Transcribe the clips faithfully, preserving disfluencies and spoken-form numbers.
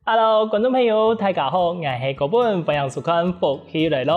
Hello，觀眾朋友，大家好，𠊎係高本，歡迎收看《福氣來了》。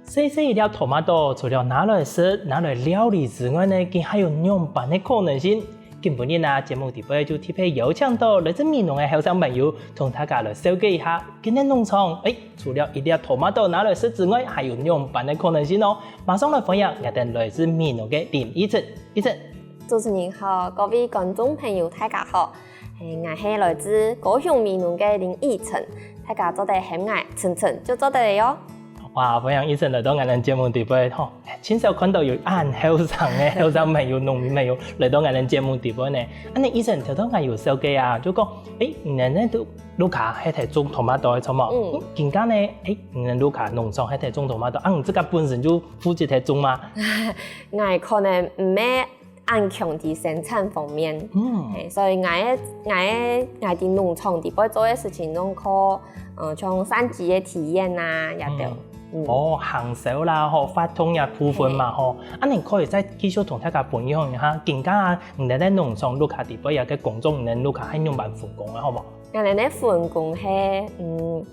細細一粒tomato，除了拿來食、拿來料理之外呢，佢還有仰般个可能性？今晡日啊，節目裡背就特別邀請到來自美濃个後生朋友，同大家來紹介一下，佢等農場，誒，除了一粒tomato拿來食之外，還有仰般个可能性哦。馬上來歡迎𠊎等來自美濃个林奕辰，奕辰。主持人好，各位觀眾朋友，大家好。 誒，𠊎係來自高雄美濃个林奕辰，大家做得喊𠊎辰辰就做得了喲。哇，歡迎奕辰來到𠊎等節目裡背吼，盡少看到有恁後生个後生朋友、農民朋友來到𠊎等節目裡背呢。恁呢，奕辰頭頭𠊎有紹介啊，就講，誒，你等都屋下係在種tomato个，著無？嗯。今下呢，誒，你等屋下農場係在種tomato，啊，你自家本身就負責在種嗎？𠊎可能毋係 恁強在生產方面。嗯。嘿，所以𠊎个，𠊎个，𠊎在農場裡背做个事情，攏靠，呃，像山雞个體驗啊，也都。嗯。嗯。哦，行銷啦，吼，活動這部分嘛，嘿。吼。啊，你可以再繼續同大家分享一下，今下啊，你等在農場屋下裡背這个工作，你等屋下係仰般分工个，好無？𠊎等个分工係，嗯，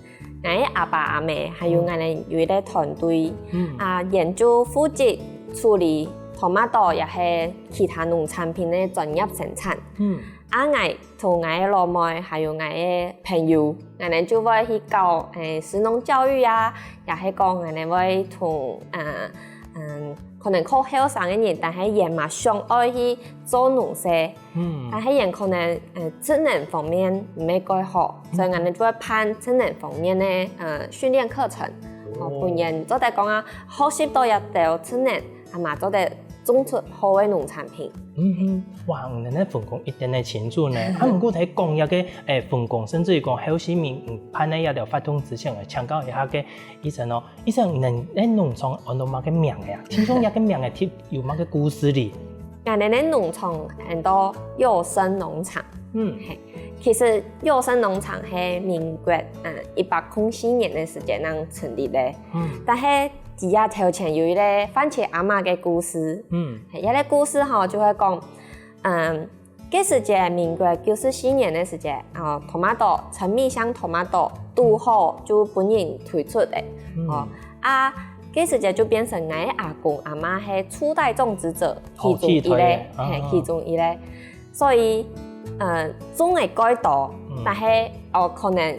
𠊎个阿爸阿姆，還有𠊎等有一個團隊，嗯。啊，𠊎等就負責處理tomato也係其他農產品个專業生產。嗯。啊，𠊎同𠊎个老妹，還有𠊎个朋友，𠊎等就會去搞，誒，食農教育啊，也係講𠊎等會同，啊，嗯，可能較後生个人，但係𠊎等嘛想愛去做農事， 嗯。但係𠊎等可能，呃，職能方面毋係蓋好，嗯。所以𠊎等就會辦職能方面个，呃，訓練課程。哦。哦，分𠊎等做得講啊，學習到一兜職能，啊嘛做得種出好个農產品。嗯哼，哇，你等个分工一點點清楚呢。啊，毋過在講這个，誒，分工，甚至於講後續你，你辦个這條活動之前，請教一下个奕辰哦， 奕辰，你等个農場安到麼个名个啊？聽說這个名个特有麼个故事哩？𠊎等个農場安到佑生農場。嗯。嘿，其實佑生農場係民國，嗯，一百空四年个時節正成立个。嗯。但係佢這頭前有一個番茄阿嬤个故事。嗯。嘿，這個故事吼，就會講，嗯， 該時節，民國九十四年个時節，啊，tomato，長尾象tomato，堵好就分人推出个。嗯。哦，啊，該時節就變成𠊎个阿公阿嬤係初代種植者其中一個，哦，第一代个，嘿，啊。其中一個。所以，呃，種个蓋多，嗯。但係，哦，可能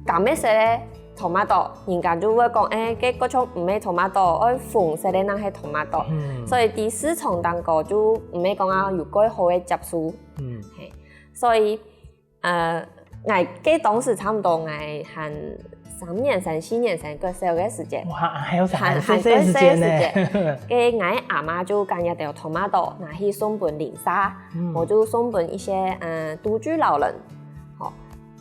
柑仔色个tomato，人家就會講，誒，該個像毋係tomato，愛紅色个正係tomato。嗯。所以在市場當中就毋係講啊有蓋好个接受。嗯。嘿，所以，呃，𠊎該當時差不多𠊎還三年生、四年生，蓋小个時節。哇，還有還，還細細時節呢。還蓋小个時節。該𠊎阿嬤就將這兜tomato拿去送分鄰舍，嗯。無就送分一些，呃，獨居老人。好，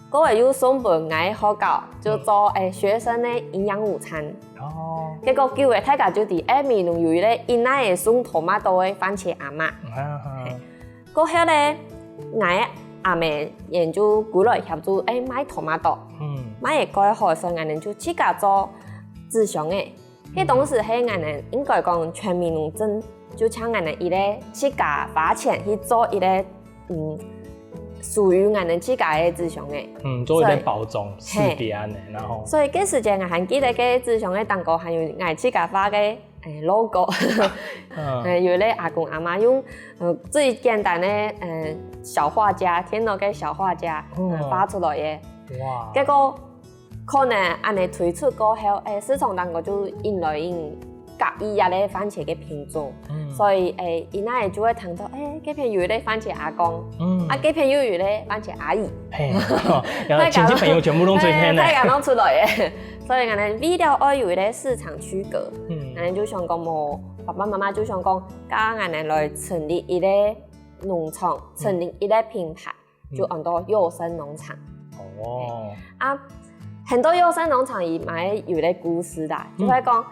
過後又送分𠊎學校，就做，嗯。誒，學生个營養午餐。哦。結果久了，大家就知，誒，美濃有一個恁樣个送tomato个番茄阿嬤。啊哈。嘿。過後呢，𠊎阿姆𠊎就過來協助，誒，賣tomato。嗯。賣个蓋好，所以𠊎等就自家做紙箱个。 該當時係𠊎等應該講全美濃鎮，就像𠊎等一個自家花錢去做一個，嗯，屬於𠊎等自家个紙箱个。嗯，做一個包裝，所以，四邊个，然後。所以該時節𠊎還記得該紙箱个頂高還有𠊎自家畫个，誒，logo。嗯。誒，有一個阿公阿嬤用，呃，最簡單个，呃，小畫家，電腦个小畫家，嗯，哦。畫出來个。哇。結果 可能恁樣推出過後，誒，市場當中就引來引合意這個番茄个品種。嗯。所以，誒，佢等就會聽到，誒，該片有一個番茄阿公，嗯。啊，該片又有一個番茄阿姨。嘿，然後親戚朋友全部都出現了。誒，大家都出來了。所以，可能為了愛有一個市場區隔，嗯。可能就想講，無，爸爸媽媽就想講，該𠊎等來成立一個農場，成立一個品牌。 就安到佑生農場。哦。啊，安到佑生農場佢嘛有一個故事啦，嗯。就係講，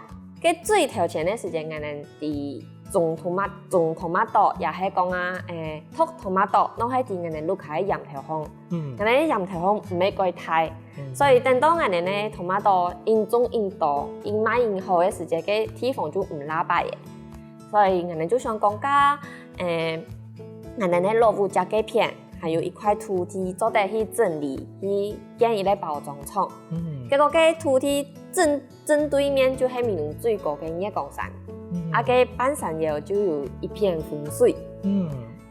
該最頭前个時間，𠊎等在種tomat，種tomato，也係講啊，誒，擇tomato，攏係在𠊎等屋下个簷頭項。嗯。𠊎等个簷頭項毋係蓋大，嗯。所以等到𠊎等个tomato恁種恁多，恁賣恁好个時節，該地方就毋罅擺了。所以𠊎等就想講，該，誒，𠊎等个老屋跡該片，還有一塊土地做得去整理，去建一個包裝廠。結果該土地正正對面就係美濃最高个月光山，啊該半山腰就有一片風水。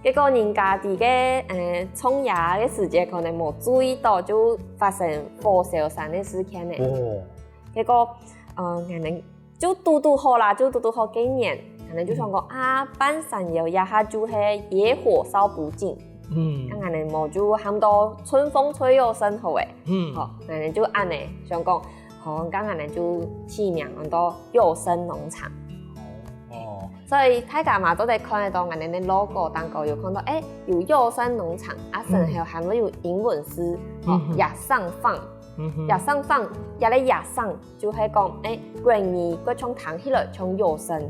結果人家在該呃種野个時節可能無注意到，就發生火燒山个事件呢。結果呃，𠊎等就堵堵好啦，就堵堵好該年，𠊎等就想講啊，半山腰這下就係野火燒不盡，嗯，該𠊎等無就喊到春風吹又生好欸，嗯，好，𠊎等就恁仔想講，好，該𠊎等就起名安到又生農場。哦，所以大家嘛做得看得到，𠊎等个logo頂高有看到，欸，有又生農場，啊，身後還會有英文字，哦，野生放。 野生放，這個野生就係講，欸，國語國中聽起來像野生，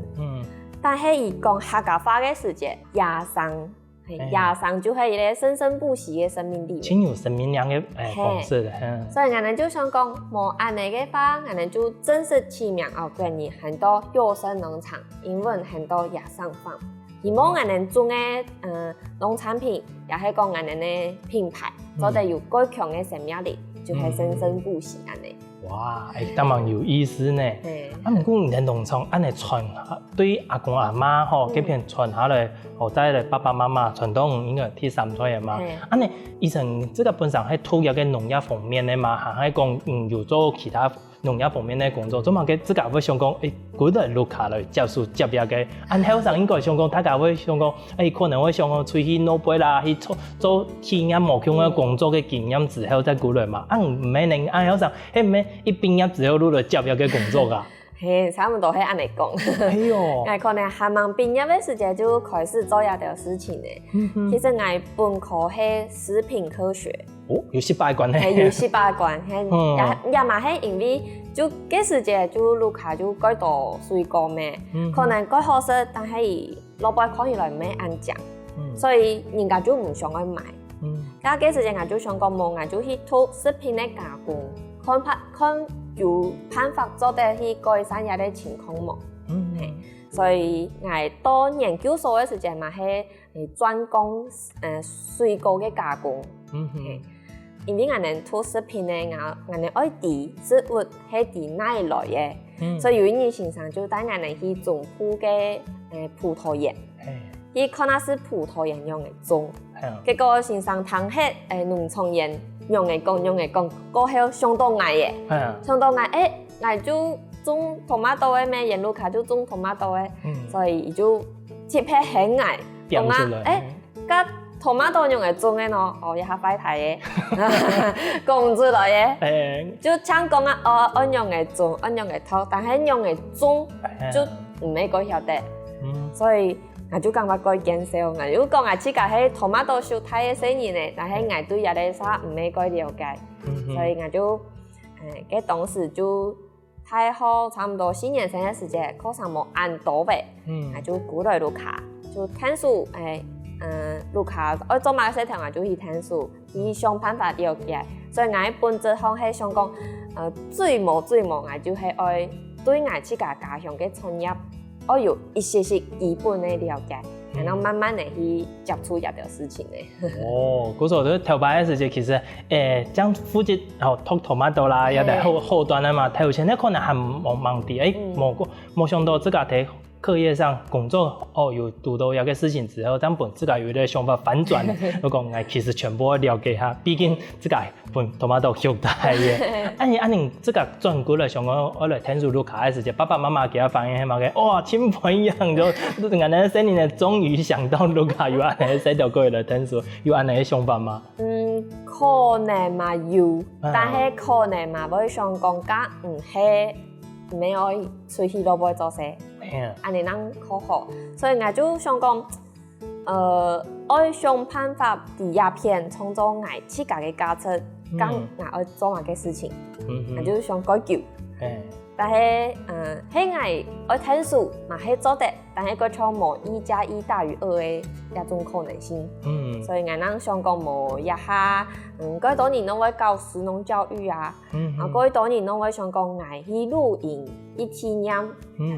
但係佢講客家話个時節，野生，係，野生就係一個生生不息个生命力。盡有生命力个欸方式，嗯。所以𠊎等就想講，無恁仔个話，𠊎等就正式起名哦，國語喊到又生農場，英文喊到野生放。 希望𠊎等種个呃農產品，也係講𠊎等个品牌，做得有較強个生命力，就係生生不息恁仔。哇，欸，當然有意思呢。啊毋過你等農場恁仔傳下，對阿公阿媽吼，該片傳下來，哦，再來爸爸媽媽傳到你應該第三代个嘛。恁仔以前這個本身係讀這個農業方面个嘛，還係講嗯有做其他 農業方面个工作，做麼个自家會想講，欸，歸來屋下來接手接這個。恁後生應該想講，大家會想講，欸，可能會想講出去外背啦，去做做企業無共个工作个經驗之後再歸來嘛。啊毋係呢，恁後生，係毋係一畢業之後就來接這個工作啊？係，差毋多係恁仔講。哎喲，𠊎可能還吂畢業个時節就開始做這兜事情了。其實𠊎本科係食品科學。 哦，有息把關係。係，有息把關係，也也嘛係因為就該時節就屋下就蓋多水果咩，可能蓋好食，但係佢落尾看起來毋係恁靚，所以人家就毋想愛買。該該時節𠊎就想講無，𠊎就去讀食品个加工，看辦看有辦法做得去改善這個情況無。係，所以𠊎到研究所个時節嘛係 欸，專攻呃水果个加工。係，因為𠊎等讀食品呢，𠊎𠊎等愛知食物係對哪位來个，所以有一日先生就帶𠊎等去中部个呃葡萄園，去看下係葡萄園仰仔種。結果先生聽忒呃農場員仰仔講仰仔講過後，想到𠊎仔，想到𠊎，欸，𠊎就種tomato个咩，𠊎屋下就種tomato个，所以佢就 特別喊𠊎，講啊，欸，該tomato仰仔種个呢？哦，這下壞忒了，講毋出來了。就淨講啊，哦，愛仰仔種，愛仰仔讀，但係仰仔種就毋係蓋曉得。所以𠊎就感覺蓋見笑，𠊎就講𠊎自家係tomato樹大个細人仔，但係𠊎對這個儕毋係蓋了解，所以𠊎就，欸，該當時就 大學差毋多四年生个時節，課程無恁多个，𠊎就歸來屋下，就𢯭手，欸，嗯，屋下愛做麼个事情，𠊎就去𢯭手，去想辦法了解。所以𠊎本質上係想講，呃，最無最無，𠊎就係愛對𠊎自家家鄉个產業，愛有一息息基本个了解，然後慢慢个去接觸這條事情个。 哦，故所就頭擺个時節，其實，欸，正負責吼，擇tomato啦，也得後後端个嘛。頭前个可能還無吂知，欸，無過無想到自家在課業上工作，哦，有堵到這個事情之後，正分自家有一個想法反轉。就講，欸，其實全部愛了解下，畢竟自家分tomato畜大个。恁樣恁樣，自家轉過來想講，愛來𢯭手屋下个時節，爸爸媽媽佢个反應係麼个？哇，親朋一樣，就，就恁樣細人仔終於想到屋下有恁樣个細條可以來𢯭手。 有恁樣个想法嗎？嗯，可能嘛有，但係可能嘛會想講，該毋係毋係愛出去外背做事，恁樣正較好。所以𠊎就想講，呃，愛想辦法在這片創造𠊎自家个價值，講𠊎愛做麼个事情，𠊎就想較久。 但係，嗯，係𠊎愛𢯭手嘛係做得，但係該就無一加一大於二个這種可能性。所以𠊎正想講無這下，嗯，蓋多人都會搞食農教育啊，啊，蓋多人都會想講𠊎去露營、去體驗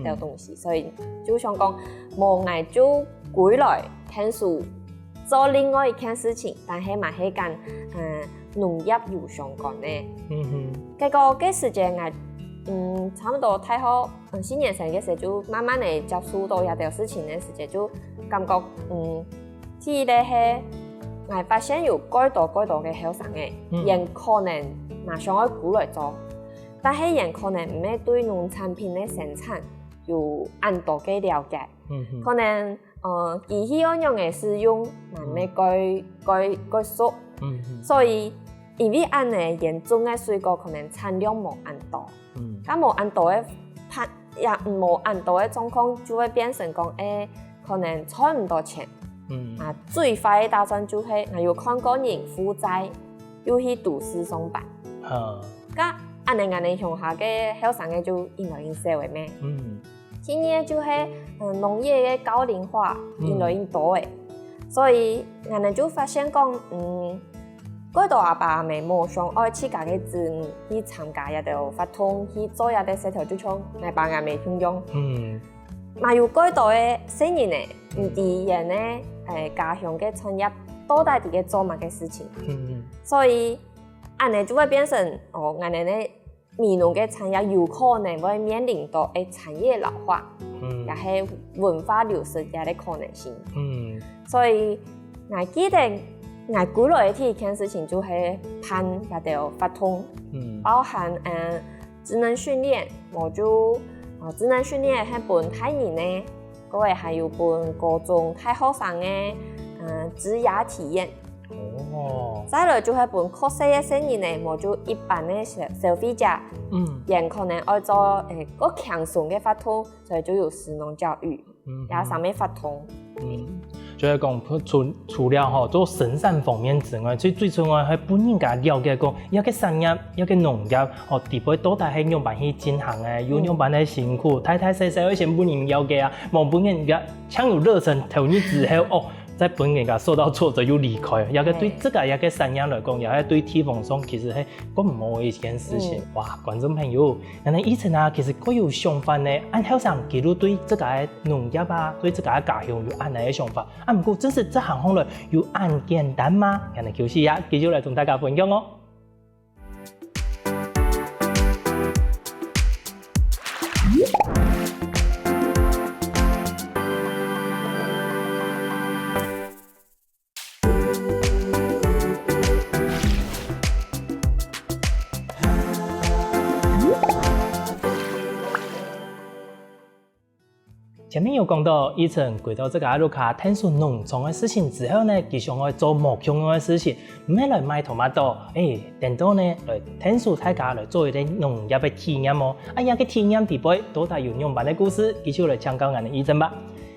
這兜東西，所以就想講無𠊎就歸來𢯭手做另外一件事情，但係嘛係跟，呃，農業有相關个。嗯哼。結果該時節𠊎，嗯，差毋多大學，嗯，四年生个時節就慢慢个接觸到這兜事情个時節，就感覺，嗯，第一个係𠊎發現有蓋多蓋多个後生个，嗯。佢可能嘛想愛歸來做，但係佢可能毋係對農產品个生產有恁多个了解。 嗯哼。可能，呃，機器愛仰仔使用，嘛毋係蓋，蓋，蓋熟。嗯哼。所以，因為恁仔，佢種个水果可能產量無恁多。嗯。該無恁多个伴，也無恁多个狀況，就會變成講，欸，可能賺毋到錢。嗯。啊，最壞个打算就係，𠊎有看過人負債，又去都市上班。嗯。該恁仔，𠊎等鄉下个後生个就越來越少个咩？嗯。 第二就係，嗯，農業个高齡化，嗯。越來越多个。所以，𠊎等就發現講，嗯，蓋多阿爸阿姆無想愛自家个子女去參加這兜活動，去做這兜事頭，就像𠊎爸𠊎姆共樣。嗯。嘛有蓋多个細人仔，嗯。毋知佢个，欸，家鄉个產業到底在該做麼个事情。嗯。所以，恁仔就會變成，哦，𠊎等个 美濃个產業有可能會面臨到，欸，產業老化，嗯。也係文化流失這个可能性。嗯。所以，𠊎記得𠊎歸來个第一件事情就係辦這兜活動，嗯。包含，呃，職能訓練，𠊎就，呃，職能訓練係分大人个， 過後還有分高中大學生个，呃，職涯體驗。哦。再來就係分較細个細人仔，無就一般个消，消費者，嗯。佢可能愛做，欸，較輕鬆个活動，所以就有食農教育，嗯哼。這三个活動。嗯，就係講，除，除了吼，做生產方面之外，最，最重要係分人家了解講，這个產業，這个農業， 哦，底背到底係仰般去進行个，又仰般个辛苦，大大細細愛先分人了解啊，無分人家正有熱忱投入之後，哦，再分人家受到挫折又離開，這个對這个，這个產業來講，也係對地方上其實係更毋好个一件事情。哇，觀眾朋友，原來一成啊，其實較有想法呢，恁後生佢就對這个農業啊，對這个家鄉有恁樣个想法，啊，毋過真實這行項來有恁簡單嗎？𠊎等休息一下，繼續來同大家分享哦。 前面有講到，一成歸到自家屋下𢯭手農場个事情之後呢，佢想愛做無共樣个事情，毋係來賣tomato，欸，顛倒呢來𢯭手大家來做一個農業个體驗哦。啊，這個體驗底背到底有仰般个故事，繼續來請教𠊎等一成吧。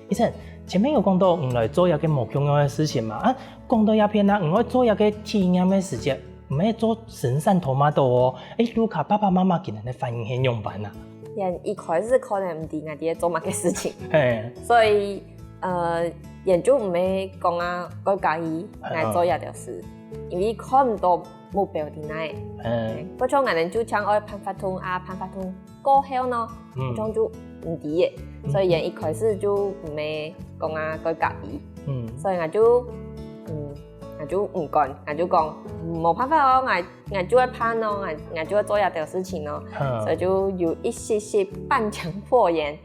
一成，前面有講到你來做這個無共樣个事情嘛，啊，講到這片啊，你愛做這個體驗个時節， 毋係做生產tomato哦，欸，屋下爸爸媽媽佢等个反應係仰般啊？佢等一開始可能毋知𠊎等做麼个事情，嘿。所以，呃，佢等就毋會講啊，蓋合意𠊎做這兜事，因為看毋到目標在哪。嗯。嘿，不像𠊎等就像愛辦活動啊，辦活動過後呢，嗯。好像就毋知了，所以佢等一開始就毋會講啊，蓋合意。嗯。所以𠊎就，嗯， 𠊎就毋管，𠊎就講，嗯，無辦法哦，𠊎，𠊎就愛辦哦，𠊎，𠊎就愛做這兜事情哦，嗯。所以就有一息息半強迫佢等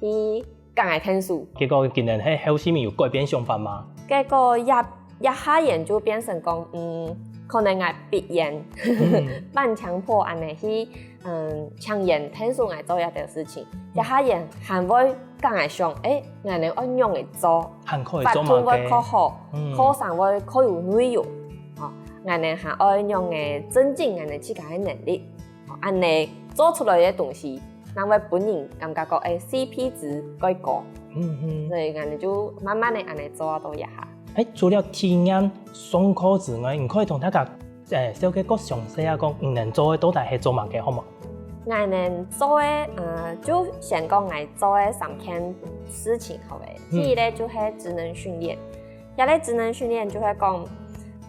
去佮𠊎𢯭手。結果佢等係後續有改變想法嗎？結果這，這下佢等就變成講，嗯，可能𠊎逼佢等，嗯。半強迫恁樣去，嗯，強硬𢯭手𠊎做這兜事情，嗯。這下佢等還會 佮𠊎想，欸，𠊎等愛仰仔做，還可以做麼个？活動會較好，嗯。課程會較有內容，吼，𠊎等還愛仰仔增進𠊎等自家个能力，吼，恁樣做出來个東西，正會分人感覺講，欸，C P值較高。嗯哼。所以𠊎等就慢慢个恁樣做到這下。欸，除了體驗上課之外，你可以同大家 欸，紹介較詳細啊，講你等做个到底係做麼个，好無？𠊎等做个，呃，就先講𠊎做个三件事情好了。嗯。第一个就係職能訓練，這个職能訓練就係講，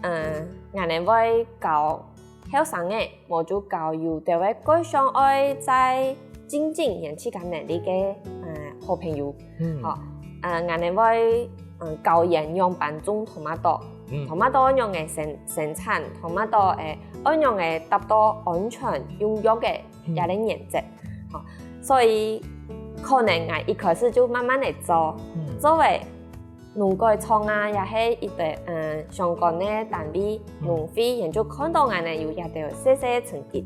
呃，𠊎等會教後生个，無就教有兜个蓋想愛再精進佢自家能力个，呃，好朋友。嗯。吼，呃，𠊎等會嗯，教佢仰般種tomato，嗯，tomato仰仔生生產，tomato誒，愛仰仔達到安全用藥个這個原則。吼，所以可能𠊎一開始就慢慢仔做，做誒農改場啊，也係一個嗯相關个單位，農會，佢就看到𠊎呢有這兜細細个成績，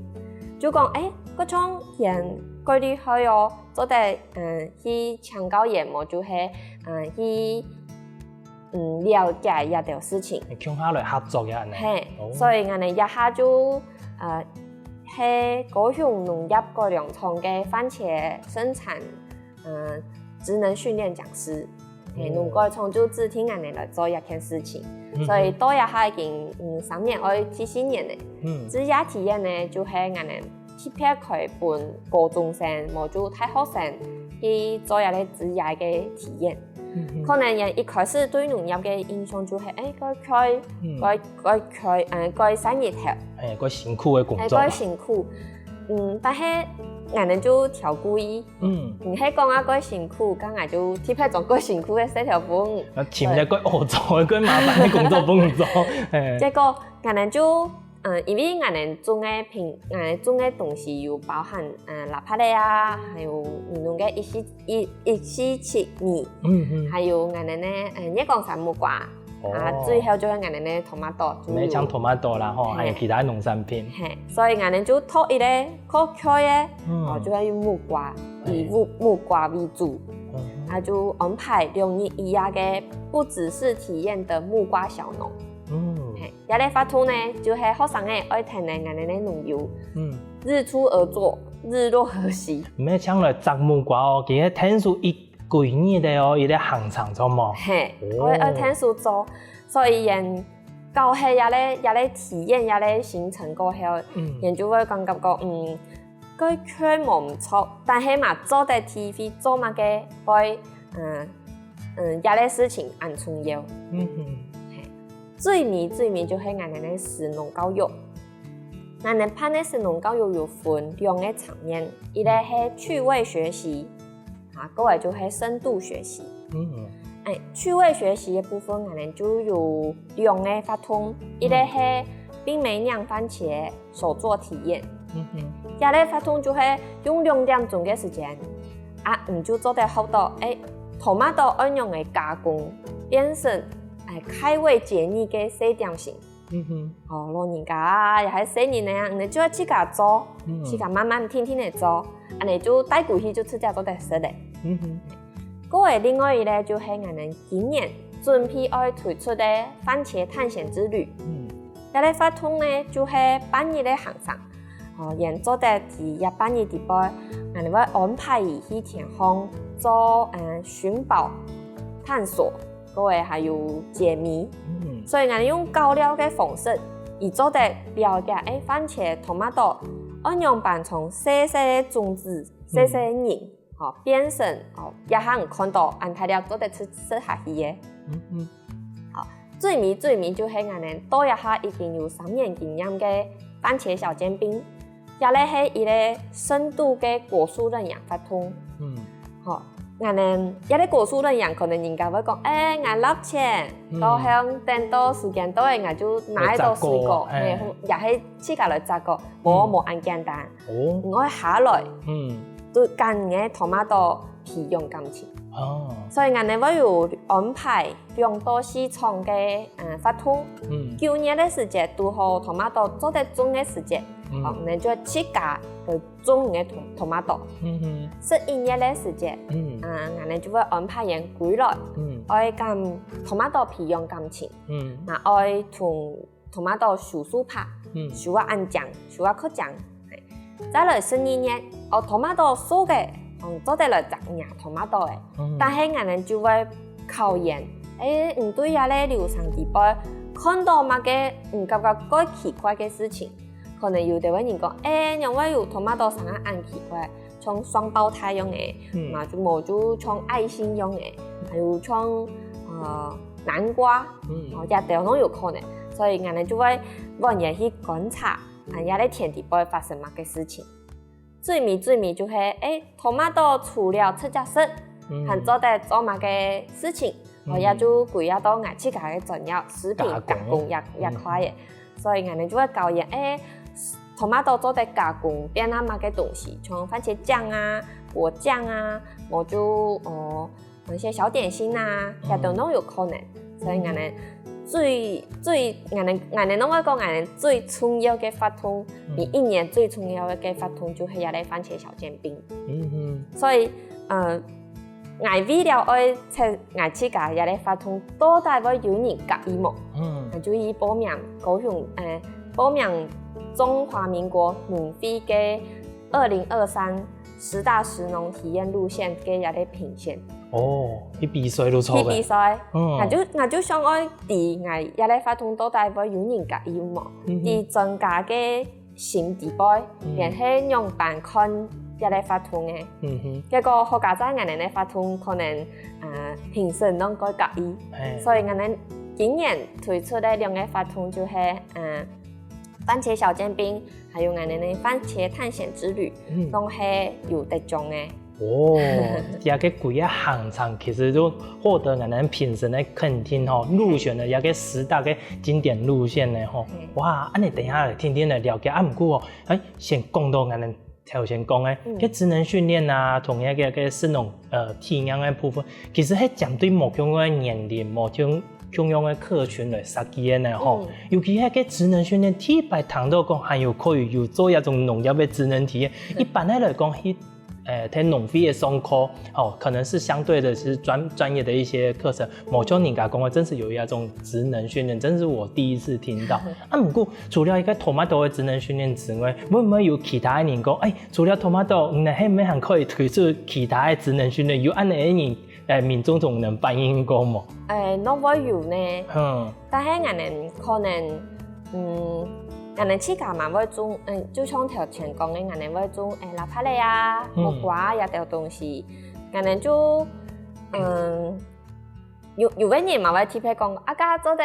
就講誒，該種人蓋厲害哦，做得嗯去請教佢，無就係嗯去。 嗯，了解這兜事情。共下來合作呀，恁呢。嘿，所以𠊎呢這下就呃係高雄農業改良場个番茄生產呃職能訓練講師。嘿，農改場就指定𠊎呢來做這件事情，所以到這下已經嗯三年，愛第四年了。嗯，職業體驗呢就係𠊎呢特別開分高中生，無就大學生去做這個職業个體驗。 可能人一開始對農業个印象就係，誒，該開，該該開，誒，該三日頭，誒，該辛苦个工作，誒，該辛苦。嗯，但係𠊎等就調故意，嗯，毋係講啊該辛苦，該𠊎就特別做該辛苦个事頭分。啊，尋一個該齷齪、該麻煩个工作分你做，誒。結果𠊎等就 嗯，因為𠊎等種个品，𠊎等種个東西有包含，嗯，拉帕仔啊，還有你弄个一四一一四七二，嗯嗯，還有𠊎等个，嗯，月光山木瓜，啊，最後就係𠊎等个tomato，就係像tomato啦吼，還有其他農產品。嘿，所以𠊎等就擇一個較𤸁个，哦，就係用木瓜，以木木瓜為主，啊，就安排兩日以下个不只是體驗的木瓜小農。嗯，嘿。 這個活動呢，就係學生仔愛跈等𠊎等个農友，嗯，日出而作，日落而息。毋係淨來摘木瓜哦，佢係𢯭手一歸日个哦，一個行程著無？嘿，愛愛𢯭手做，所以𠊎等搞忒這個這個體驗這個行程過後，𠊎等就會感覺講，嗯，該𤸁無毋著，但係嘛做得體會做麼个會，嗯嗯，這個事情恁重要。嗯哼，嘿。 最尾最尾就係𠊎等个食農教育。𠊎等辦个食農教育有分兩個層面，一個係趣味學習，啊，過來就係深度學習。嗯，誒，趣味學習个部分，𠊎等就有兩個活動，一個係冰梅釀番茄手作體驗。嗯哼，這個活動就係用兩點鐘个時間，啊，你就做得學到，誒，tomato愛仰仔加工，變成 誒，開胃解膩个小點心。嗯哼，哦，老人家啊，也係細人仔啊，你就愛自家做，自家慢慢定定仔做，恁仔就帶歸去就自家做得食了。嗯哼，過來另外一個就係𠊎等今年準備愛推出个番茄探險之旅。嗯，這個活動呢就係半日个行程。 哦，𠊎等做得在這半日裡背，𠊎等會安排佢去田項做，呃，尋寶、探索，過來還有解謎。所以𠊎等用搞料个方式，佢做得了解，誒，番茄、tomato，愛仰般從細細个種子、細細个仁，吼，變成，哦，這下你看到恁大粒做得食食下去个。 最尾最尾就係𠊎等到這下已經有三年經驗个番茄小尖兵，這個係一個深度个果樹認養活動。嗯，吼，𠊎等這個果樹認養，可能人家會講，誒，𠊎納錢，到向等到時間到了，𠊎就拿得到水果，誒，也係自家來摘果，無無恁簡單。 哦，𠊎下來，嗯，對跟𠊎个tomato培養感情。哦，所以𠊎等會有安排兩到四場个，嗯，活動。嗯，九月个時節，堵好tomato做得種个時節，哦，𠊎等就自家來種𠊎个tomato。嗯哼，十一月个時節，嗯，啊，𠊎等就會安排佢歸來，嗯，愛跟tomato培養感情，嗯，那愛同 tomato手術拍，手啊恁靚，手啊較靚。再來十二月，哦，tomato熟个，嗯，做得來摘若tomato个。但係𠊎等就會考驗，誒，你對這個流程裡背看到麼个，嗯，感覺蓋奇怪个事情？可能有兜个人講，誒，仰會有tomato生啊恁奇怪？ 像雙胞胎樣个，嗯，嘛就無就像愛心樣个，還有像，呃，南瓜，嗯，哦，這兜攏有可能。所以𠊎等就會問佢去觀察，啊，這個田裡背發生麼个事情。最尾最尾就係，誒，tomato除了自家食，嗯，還做得做麼个事情？哦，也就歸啊到𠊎自家个專業食品加工也也可以，所以𠊎呢就會教佢，誒，tomato做得加工變啊麼个東西，像番茄醬啊、果醬啊，無就哦。 有一些小點心啊，這都攏有可能。所以𠊎等最最𠊎等𠊎等攏會講𠊎等最重要个活動，每一年最重要个活動就係這個番茄小煎餅。所以，呃，𠊎為了愛測𠊎自家這個活動到底會有人佮意無，𠊎就去報名高雄，呃，報名中華民國農會个二零二三十大食農體驗路線个這個評選。 哦，去比賽就著个。去比賽，𠊎就𠊎就想愛知𠊎這個活動到底會有人佮意無？知專家个心底背，佢係仰般看這個活動个。結果好佳哉𠊎等个活動可能，呃，評審攏蓋佮意，所以𠊎等今年推出个兩個活動就係，呃，番茄小煎餅，還有𠊎等个番茄探險之旅，攏係有得獎个。 哦，這個歸個行程其實就獲得𠊎等評審个肯定吼，入選了這個十大个經典路線呢吼。哇，恁仔等下定定來了解。啊，毋過哦，誒，先講到𠊎等頭先講个，該職能訓練啊，同該個該食農呃體驗个部分，其實係針對無共樣个年齡、無共共樣个客群來設計个呢吼。尤其係該職能訓練，第一擺聽到講還有可以有做這種農業个職能體驗。一般个來講，去 呃，在農會个上課，哦，可能是相對的是專專業的一些課程。無像人家講个，真是有一種職能訓練，真是我第一次聽到。啊，毋過除了一個tomato个職能訓練之外，會毋會有其他个人講，誒，除了tomato，你還有無還可以推出其他个職能訓練？有恁仔个人，誒，民眾同你等反映過無？誒，攏會有呢。嗯。 但係𠊎等可能，嗯，𠊎等自家嘛會種，嗯，就像頭前講个，𠊎等會種，誒，抐粄仔啊、木瓜啊這兜東西，𠊎等就，嗯，有有个人嘛會特別講，啊，該做得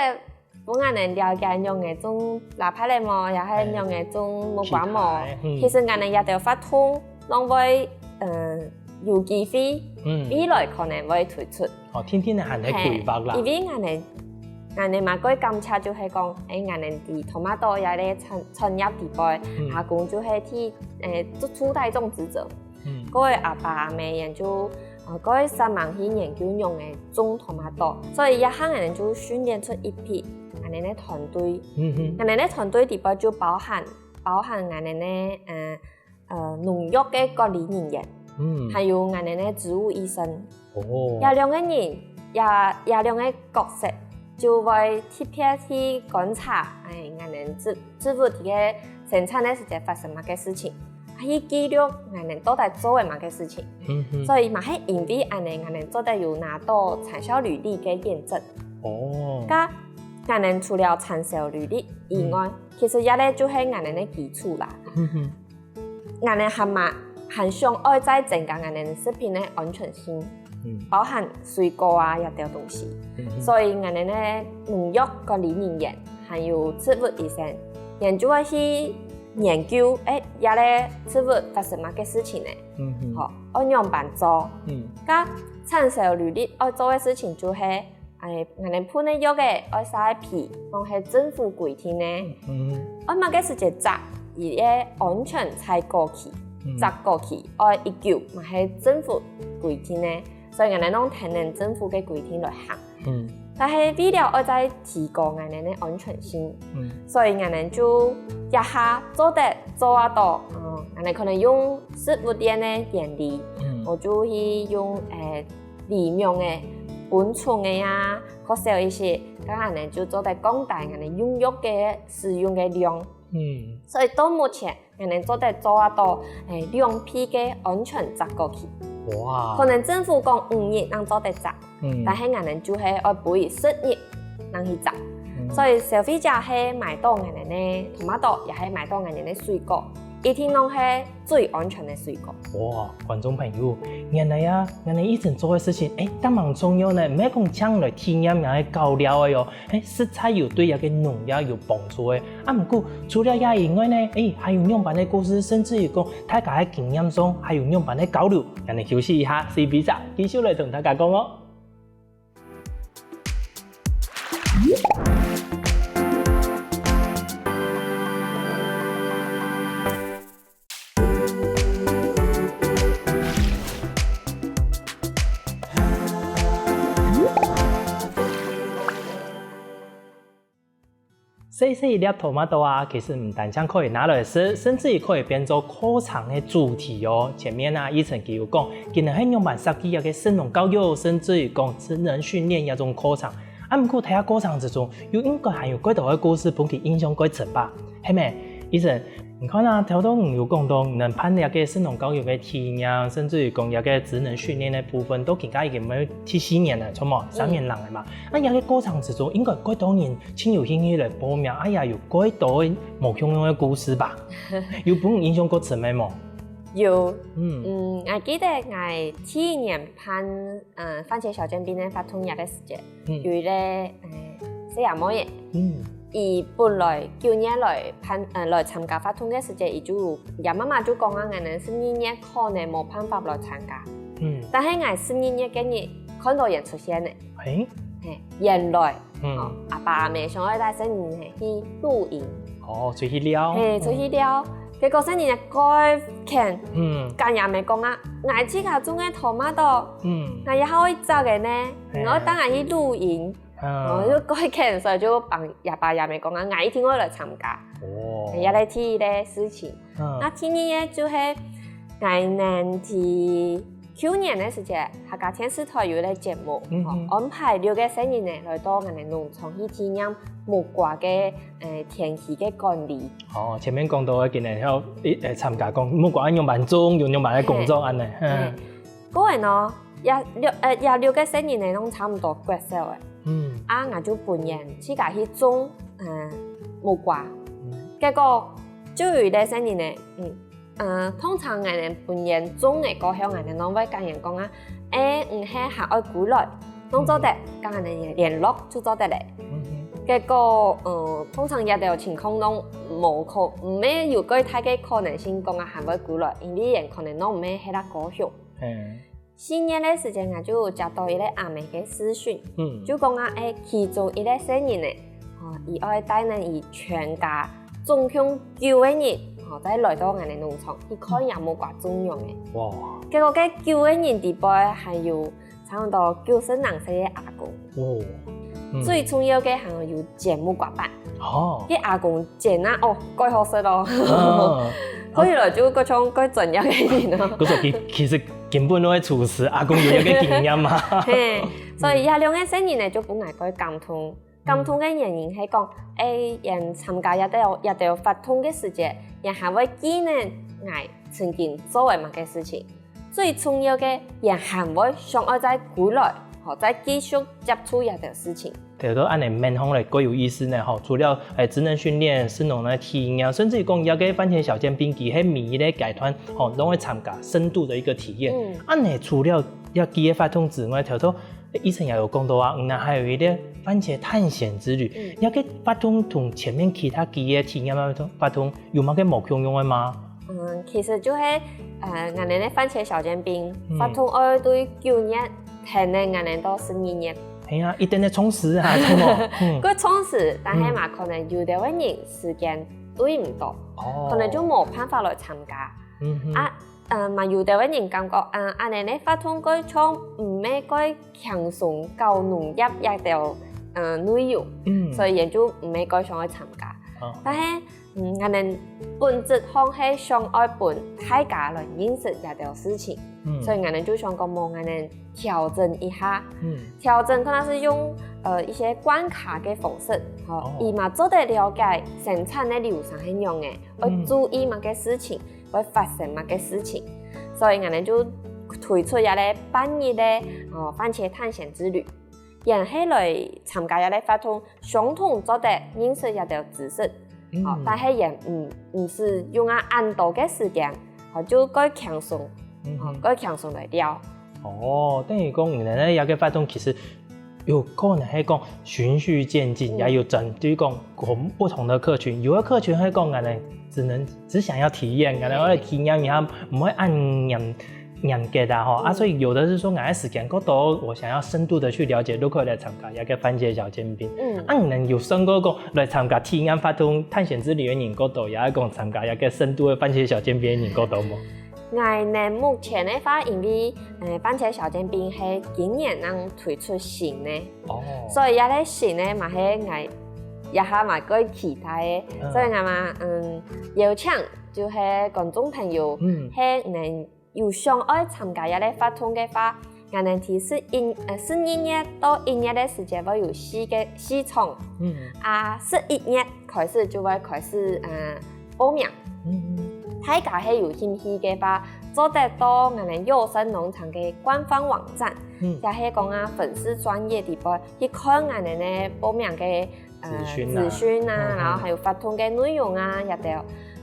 分𠊎等了解仰仔種抐粄仔無，也係仰仔種木瓜無？其實𠊎等這兜活動，攏會，嗯，有機會，未來可能會推出。 哦，定定仔還在規劃啦。因為𠊎等，𠊎等嘛，過感謝就係講，誒，𠊎等在tomato這個產產業底背，阿公就係替，誒，做初代種植者，過後阿爸阿姆佢就，呃，過後煞猛去研究仰仔種tomato，所以這下𠊎等就訓練出一批𠊎等个團隊。𠊎等个團隊底背就包含包含𠊎等个，呃， 呃，農藥个管理人員，還有𠊎等个植物醫生。哦，這兩個人，這這兩個角色就會特別去觀察，誒，𠊎等植植物在該生產个時節發生麼个事情，去記錄𠊎等到底做个麼个事情。所以嘛係因為恁仔，𠊎等做得有拿到產銷履歷个驗證。哦，該𠊎等除了產銷履歷以外，其實這個就係𠊎等个基礎啦。 𠊎等還嘛還想愛再增加𠊎等食品个安全性，包含水果啊這兜東西。所以𠊎等个農藥管理人員還有植物醫生，佢就會去研究，誒，這個植物發生麼个事情呢？好，愛仰般做？該產銷履歷愛做个事情就係 誒，𠊎等噴个藥仔愛曬皮，講係政府規定个。愛麼个時節摘，佢个安全採購期，摘購期愛幾久，嘛係政府規定个，所以𠊎等攏跈等政府个規定來行。但係為了愛再提高𠊎等个安全性，所以𠊎等就這下做得做啊到，嗯，𠊎等可能用食物鏈个原理，𠊎就去用，誒， 利用个、分種个啊，較少一些，該𠊎等就做得降低𠊎等用藥个使用个量。所以到目前，𠊎等做得做啊到，誒，兩倍个安全摘果期。哇！可能政府講五日正做得摘，但係𠊎等就係愛分佢十日正去摘。所以消費者係買到𠊎等个tomato，也係買到𠊎等个水果，一定攏係最安全个水果。哇！觀眾朋友，原來啊，𠊎等一直做个事情，誒，當蠻重要呢，毋係講淨來體驗，也係搞了个哦，誒，實在有對這個農業有幫助个。啊，毋過除了這以外呢，誒，還有仰般个故事，甚至於講大家个經驗上還有仰般个交流，𠊎等休息一下，隨後再繼續來同大家講哦。細細一粒tomato啊，其實毋單淨可以拿來食，甚至於可以變做課程个主題哦。前面啊，一成佢有講，佢等係仰般設計這个食農教育，甚至於講職能訓練這種課程。啊，毋過在這課程之中，又應該還有蓋多个故事分佢印象蓋深吧？係無？一成，你看啊，頭先你有講到，你等辦這个食農教育个體驗，甚至於講這个職能訓練个部分，到今下已經有第四年了，差毋多三年零了嘛。 啊，這个過程之中，應該蓋多人盡有興趣來報名，啊，也有蓋多个無共樣个故事吧？有分你印象較深个無？有，嗯，嗯，𠊎記得𠊎第一年辦，呃，番茄小尖兵个活動个時節，嗯，有一个，呃，細阿妹仔，嗯，佢本來九月來辦，呃，來參加活動个時節，佢就，佢媽媽就講啊，𠊎等十二月可能無辦法來參加，嗯，但係𠊎十二月該日看到佢出現了。 欸，係，原來，嗯，哦，阿爸阿姆想愛帶細人仔去露營，哦，出去尞，係，出去尞。結果細人仔蓋譴，嗯，跟阿姆講啊，𠊎自家種个tomato，嗯，𠊎也好愛摘个呢，係，你愛帶𠊎去露營，嗯，哦，就蓋譴，所以就幫阿爸阿姆講啊，𠊎一定愛來參加，哦，也來第一个事情。嗯，那第二个就係𠊎等去 舊年个時節，客家電視台有一个節目，嗯哼，哦，安排六个細人仔來到𠊎等農場去體驗木瓜个，呃，田區个管理。哦，前面講到个，今年要，呃，參加講木瓜愛仰般種，有仰般个工作恁呢，嗯。係。過後呢，這六，呃，這六个細人仔攏差毋多國小了。嗯。啊，𠊎就分佢自家去種，呃，木瓜。嗯。結果就有一个細人仔，嗯， 呃，通常𠊎等分佢種个過後，𠊎等攏會跟佢講啊，欸，你係還愛歸來，攏做得，嗯，跟𠊎等聯絡就做得了。嗯哼。結果，呃，通常這兜情況攏無可，毋會有蓋大个可能性講啊還會歸來，因為佢可能攏毋係歇在高雄。嗯。四月个時節，𠊎就有接到一个阿姆个私訊，嗯，就講啊，欸，其中一个細人仔，哦，佢愛帶等佢全家 總共九个人，吼，再來到𠊎等農場去看這木瓜種樣仔。哇！結果該九个人裡背還有差毋多九十零歲个阿公。哦，嗯。最重要个還有煎木瓜粄。哦。該阿公煎啊，哦，蓋好食哦。啊。看起來就蓋像蓋專業个人哦。故所其，其實根本都係廚師，阿公有一个經驗嘛。係，所以這兩个細人仔就分𠊎蓋感動。 感動个原因係講，欸，佢參加這兜，這兜活動个時節，佢還會記得𠊎曾經做个麼个事情。最重要个，佢還會想愛再歸來，吼，再繼續接觸這兜事情。對，都恁呢問下來，蓋有意思呢，吼。除了，欸，職能訓練、食農个體驗，甚至於講，這个番茄小尖兵佢係每一个階段，吼，都會參加深度的一个體驗。嗯。恁呢，除了這幾个活動之外，頭頭 欸，醫生也有講到啊，嗯，還有一个番茄探險之旅，嗯。這个活動同前面其他幾个體驗个活動有麼个無共樣个嗎？嗯，其實就係，呃，𠊎等个番茄小尖兵，嗯。活動愛對九月跈等𠊎等到十二月。係啊，一定个充實啊，著無？嗯。蓋充實，但係嘛，嗯。可能有兜个人時間對毋到，哦。可能就無辦法來參加。嗯哼。啊， 呃，嘛有兜个人感覺，呃，恁呢个活動蓋像毋係蓋輕鬆搞農業這兜，呃，內容，嗯。所以佢就毋係蓋想愛參加。哦。但係，嗯，𠊎等本質上係想愛分大家來認識這兜事情，嗯。所以𠊎等就想講，無，𠊎等調整一下，嗯。調整可能係用，呃，一些關卡个方式，吼，哦。佢嘛做得了解生產个流程係仰仔，愛注意麼个事情。嗯。 會發生麼个事情。所以𠊎等就推出這个半日个，哦，番茄探險之旅。佢係來參加這个活動，相同做得認識這兜知識。嗯。哦，但係佢毋，毋使用啊恁多个時間，哦，就蓋輕鬆，嗯哼。哦，蓋輕鬆來尞。哦，等於講，你等个這个活動其實 有可能係講循序漸進，嗯。也有針對講不同的客群，有的客群係講，𠊎等只能，只想要體驗，𠊎等愛體驗一下，毋會恁嚴，嚴格啊，吼。啊，嗯。所以有的是說，𠊎个時間較多，我想要深度的去了解，就可以來參加這个番茄小尖兵。嗯。啊，你等有算過講，來參加體驗活動探險之旅个人較多，也係講參加這个深度的番茄小尖兵的人較多無？ 𠊎等目前个話，因為，呃，番茄小尖兵係今年正推出新个，哦。所以這个新个嘛係𠊎 也還蠻个期待个。所以𠊎嘛，嗯，邀請就係觀眾朋友，嗯，係能有想愛參加這个活動个話，𠊎等在十一，呃，十二月到一月个時間會有四个，四場，嗯，啊，十一月開始就會開始，呃，報名。嗯，大家係有興趣个話，做得到𠊎等有聲農場个官方網站，嗯，也係講啊粉絲專頁底背去看𠊎等个報名个，呃，資訊啊，資訊啊，嗯，嗯，然後還有活動个內容啊，這兜。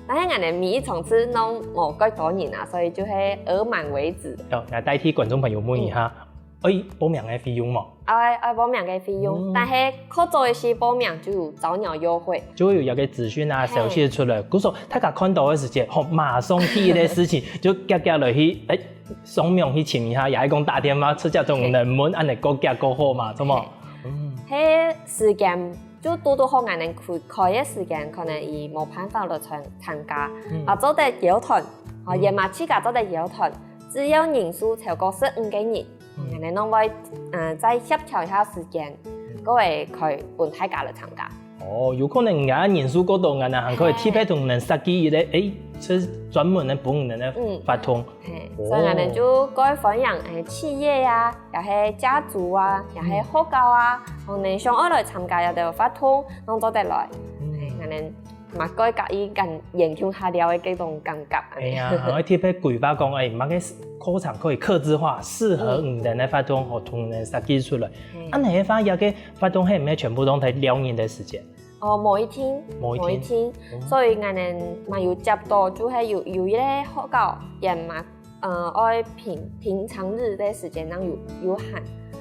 但係𠊎等每一場次都無幾多人啊，所以就係額滿為止。哦，來代替觀眾朋友問一下，嗯，愛報名个費用無？愛，愛報名个費用，嗯，但係較早个時報名就有早鳥優惠。就會有一个資訊啊，嘿，消息出來。故所大家看到个時間，吼，馬上第一个事情就遽遽來去，哎，上網去尋一下，也係講打電話直接同人問，恁呢較遽較好嘛，著無？嘿。嗯。該時間就堵堵好，𠊎等開，開个時間可能佢無辦法來參，參加，嗯，啊，做得邀團，啊，嗯，也嘛自家做得邀團，只要人數超過十五个人，嗯，𠊎等就會，呃，再協調一下時間，嗯，過會開分大家來參加。哦，有可能𠊎人數過多，𠊎等還可以特別同人設計一个，嘿，哎，係專門个分人个活動。嗯。嘿，哦，所以𠊎等就過歡迎，哎，企業啊，也係家族啊，也係學校啊，嗯，可能想愛來參加這兜活動，都做得來。嗯。哎，𠊎等 嘛過佮佢恁研究下了个這種感覺。哎呀，還會特別規劃講，哎，麼个課程可以客製化，適合你等个活動，嗯，吼，同人設計出來。嗯。恁呢个話，這个活動係毋係全部都在尞日个時間？哦，無一定，無一定。無一定。嗯。所以𠊎等嘛有接到，就係有，有一个學校，也嘛 呃，愛平，平常日个時間正有，有閒，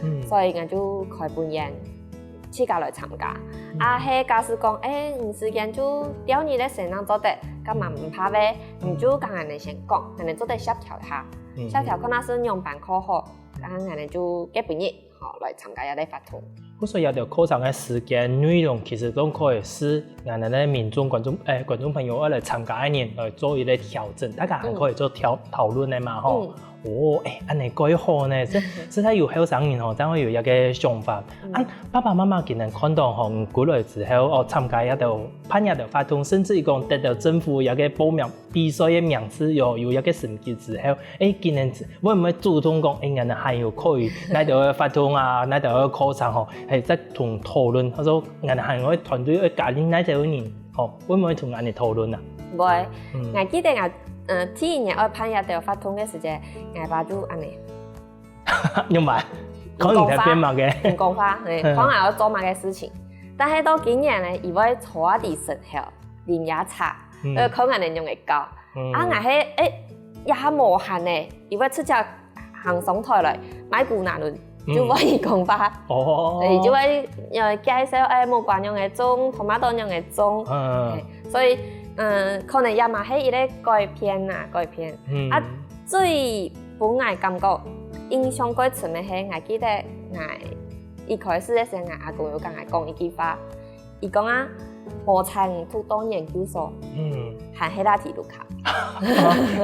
嗯，所以𠊎就開分佢自家來參加。嗯。啊，係假使講，哎，你時間就尞日个時間正做得，該嘛毋怕个，你就佮𠊎等先講，𠊎等做得協調一下，嗯，協調看下係仰般較好，啊，𠊎等就該分日 吼，來參加這个活動。故所這兜課程个時間內容，其實都可以係𠊎等个民眾、觀眾，哎，觀眾朋友愛來參加个人來做一个調整，大家還可以做討，討論个嘛，吼。嗯。哦，哎，恁呢蓋好呢，這，這下有後生人吼，正會有一个想法。嗯。啊，爸爸媽媽今日看到吼，你過來之後，哦，參加這兜，辦這兜活動，甚至於講得到政府一个報名 比賽个名次有，有一个成績之後，哎，今年會毋會主動講，哎，𠊎等還有可以哪兜个活動啊，哪兜个課程吼，係再同討論。佢講，𠊎等還有團隊愛加入哪兜个人，吼，會毋會同𠊎等討論啊？會。嗯。𠊎記得𠊎，呃，第一年愛辦這兜活動个時節，𠊎爸就恁呢。仰般？講你在變麼个？毋講話，嘿，嗯。講𠊎愛做麼个事情。但係到今年呢，佢會坐在地上後，啉一茶。 嗯。呃，看𠊎等仰仔搞。嗯。啊，𠊎係，哎，這下無閒呢，佢會直接行上台來，買股拿論，嗯，就會講話。哦。對，就會，呃，介紹，哎，木瓜仰仔種，tomato仰仔種。嗯。嘿，所以，嗯，可能這嘛係一个改變啊，改變。嗯。啊，最分𠊎感覺印象最深个係，𠊎記得𠊎一開始个時候，𠊎阿公有佮𠊎講一句話， 佢講啊，好彩你讀到研究所，嗯，還係拉提魯卡。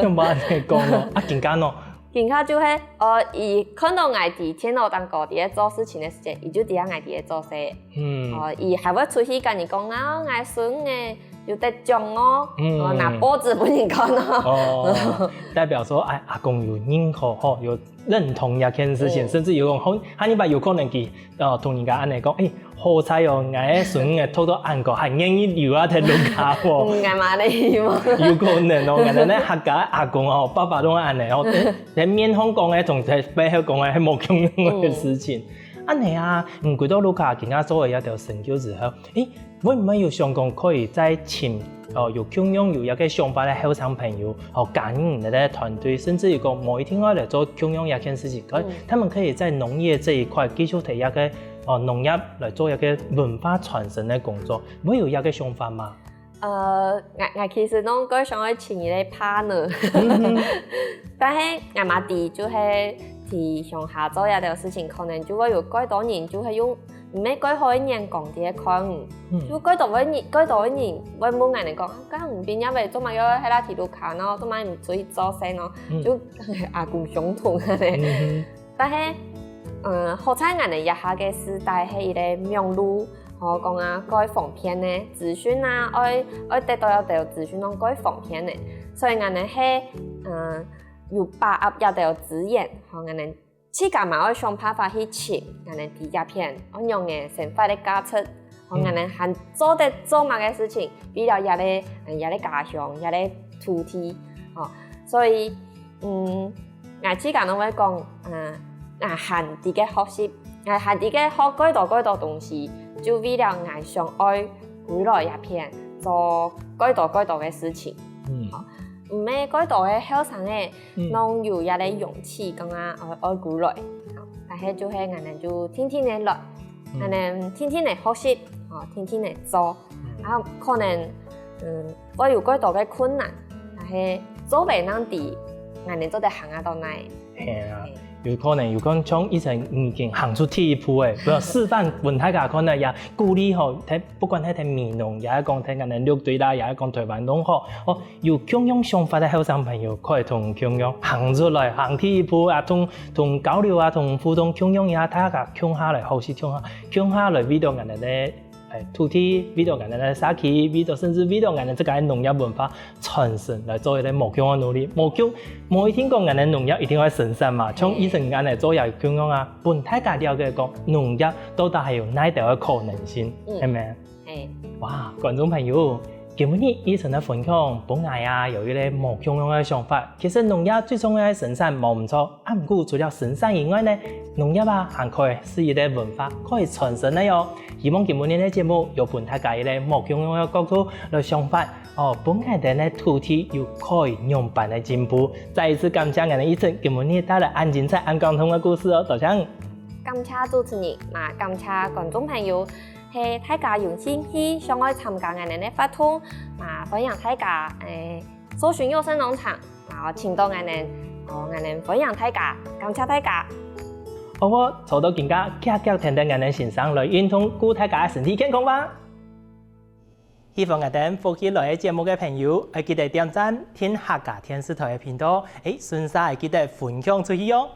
仰般恁呢講咯？啊，更加咯？更加就係，呃，佢看到𠊎在電腦頂高在該做事情个時節，佢就知𠊎在該做事。嗯。呃，佢還會出去佮人講啊，𠊎孫仔有得獎哦，嗯，呃，拿報紙分人看哦。哦，代表說，哎，阿公有認可吼，有認同這件事情，嗯，甚至有講，好，下禮拜有可能佢 哦，同人家恁呢講，哎，好彩哦，𠊎个孫仔讀到恁高，還願意留啊在屋下哦。嗯，𠊎嘛恁呢希望。有可能哦，𠊎等个客家阿公哦，爸爸都恁呢哦，在，在面項講个，同在背後講个，係無共樣个事情。嗯。恁呢啊，嗯，歸到屋下，今下做了這條成就之後，哎，會毋會有想講可以再請，哦，有共樣有這个想法个後生朋友，哦，加入你个團隊，甚至於講無一定愛來做共樣這件事情，可以，嗯，他們可以在農業這一塊繼續在這个 哦，農業來做一个文化傳承个工作，會有一个想法嗎？呃，𠊎，𠊎其實都過想愛請一个partner，嗯哼。但係𠊎嘛知，就係在鄉下做這條事情，可能就會有過多人就會用毋係過好个眼光在該看你，嗯。就過多个人，過多个人會問𠊎等講，啊，該你畢業了做麼个愛在該拉提魯卡呢？做麼个毋出去做事呢？嗯。就阿公相同个咧。嗯哼。 但係，嗯，好彩𠊎等這下个時代係一个網路，吼，講啊，蓋方便呢，資訊啊，愛愛得到這兜資訊攏蓋方便呢。所以𠊎等係，嗯，有把握這兜資源，吼，𠊎等自家嘛愛想辦法去尋𠊎等在這片愛仰个生活个價值，吼，𠊎等還做得做麼个事情，為了這个，嗯，這个家鄉，這个土地，吼，所以，嗯，𠊎自家攏會講，嗯，𠊎還在該學習，𠊎還在該學蓋多蓋多東西，就為了𠊎想愛歸來這片做蓋多蓋多个事情。嗯，毋係蓋多个後生仔，攏有這个勇氣講啊，愛愛歸來。但係就係𠊎等就定定仔來，𠊎等定定仔學習，吼，定定仔做，啊，可能，嗯，會有蓋多个困難，但係做毋定知，𠊎等做得行啊到哪。係啊，有可能有可能像以前已經行出第一步誒，不要示範分大家看啊，也鼓勵吼，在不管係在美濃，也係講在𠊎等六堆啦，也係講台灣攏好，哦，有共樣想法个後生朋友，可以同共樣行出來，行第一步啊，同同交流啊，同互動共樣一下，大家共下來學習，共下共下來為到𠊎等个。誒，土地，為到𠊎等个社區，為到甚至為到𠊎等自家个農業文化傳承來做一個無窮个努力。無窮，無一定講𠊎等農業一定愛生產嘛，像以前𠊎等做也有共樣啊，分大家了解講農業到底還有哪兜个可能性，係無？係。哇，觀眾朋友，今日醫生个分享，分𠊎啊有一個無共樣个想法。其實農業最重要个生產無毋著， 啊，毋過除了生產以外呢，農業啊，還可以係一個文化，可以傳承个哦。希望今晡日个節目有分大家一個無共樣个角度來想法，哦，分𠊎等个土地有可以仰般个進步。再一次感謝𠊎等醫生今晡日帶來恁精彩、恁感動个故事哦，多謝。感謝主持人，嘛感謝觀眾朋友，係大家有興趣想愛參加𠊎等个活動，嘛歡迎大家，誒， 搜尋有聲農場，然後請到𠊎等，哦，𠊎等歡迎大家，感謝大家。好哦，坐到今下，遽遽跈等𠊎等先生來運動，顧大家个身體健康吧。喜歡𠊎等福氣來个節目个朋友，愛記得點讚、訂客家電視台个頻道，誒，順續愛記得分享出去哦。